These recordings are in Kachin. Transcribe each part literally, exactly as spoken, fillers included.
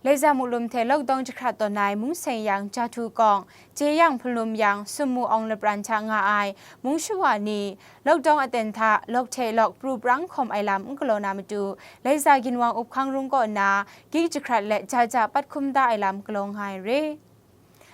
Laiza Muklum hte Lokdong jahkrat tawn ai Mungseng Yang Jahtu Kawng, Jeyang Hpulum Yang Summu Awng lapran hta nga ai mung shawa ni, Lokdong aten hta lawk hte lawk pru prang hkawm ai lam n galaw na matu, Laiza Ginwang Up Hkang Rung kaw na, gik jahkrat let ja ja pat hkum da ai lam galaw nga ai re.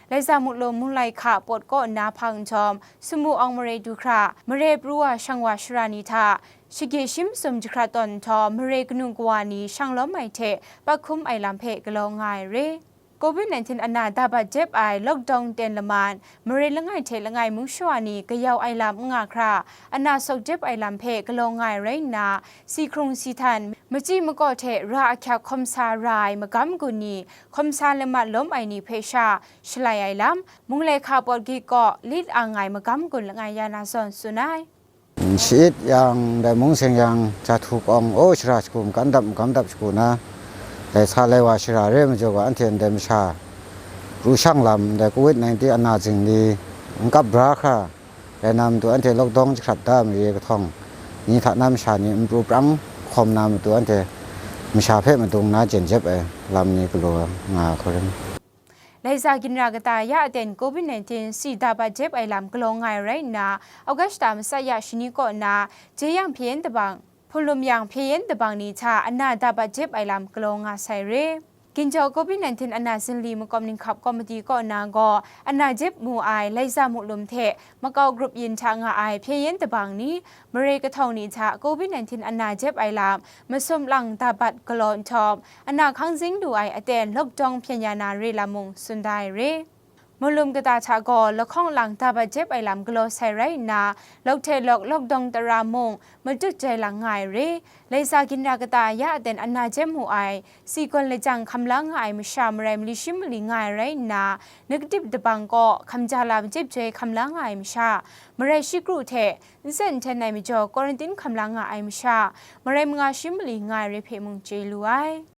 Laiza Muklum Munglai Hka pawt kaw nna hpang nhtawm, Summu Awng mare du hkra, mare pru wa shang wa shara ni hta, shagyi shi masum jahkrat tawn nhtawm, mare kanu kawa ni shang lawm ai hte pat hkum ai lam hpe galaw nga ai re. Covid nineteen ana dabat jep ai Lokdong ten laman, mare langai hte langai mung shawa ni gayau ai lam n nga hkra, ana sawk jep ai lam hpe galaw nga ai rai nna, si hkrung si htan, machyi makaw hte ra ahkyak hkawm sa ra ai magam gun ni, hkawm sa lamat lawm ai ni hpe sha shalai ai lam, Munglai Hka pawt gik kaw lit ang ai magam gun langai ya na zawn tsun ai. Shi-it yang, dai Mungseng Yang Jahtu Kawng, o shara shagu, makan dap, magam dap shagu na, dai sa lai wa shara re ai majaw ga, anhte ndai masha pru shang lam, dai covid nineteen ana zingli n kap bra hkra, dai na matu anhte Lokdong jahkrat da mare kahtawng ni hta na masha ni n pru prang hkawm na matu anhte masha hpe madung na jen jep ai lam ni galaw nga hkawring. Laiza ginra kata ya aten covid nineteen si dabat jep ai lam galaw nga ai rai nna, August ta matsat ya shani kaw na, Jeyang Hpyen Dabang, Hpulum Yang Hpyen Dabang ni hta ana dabat jep ai lam galaw nga sai re. Ginjaw covid nineteen ana zinli makawp ninghkap komiti kaw na gaw, ana jep mu ai Laiza Muklum hte Makau grup yin hta nga ai Hpyen Dabang ni, mare kahtawng ni hta covid nineteen ana jep ai lam masum lang dabat galaw nhtawm, ana hkang zing lu ai aten Lokdong hpyen ya na re lam mung tsun da ai re. Muklum kata hta gaw lahkawng lang dabat jep ai lam galaw sai rai nna, lawk hte lawk Lokdong tara mung matut jai lang nga ai re. Laiza ginra kata ya aten ana jep mu ai, si gawn lajang hkam la nga ai masha marai mali shi mali nga ai rai nna, Nakdip Dabang kaw hkamja lam jep joi hkam la nga ai masha, marai shi kru hte nsen nhten ai majaw quarantine hkam la nga ai masha, marai manga shi mali nga ai re hpe mung chye lu ai.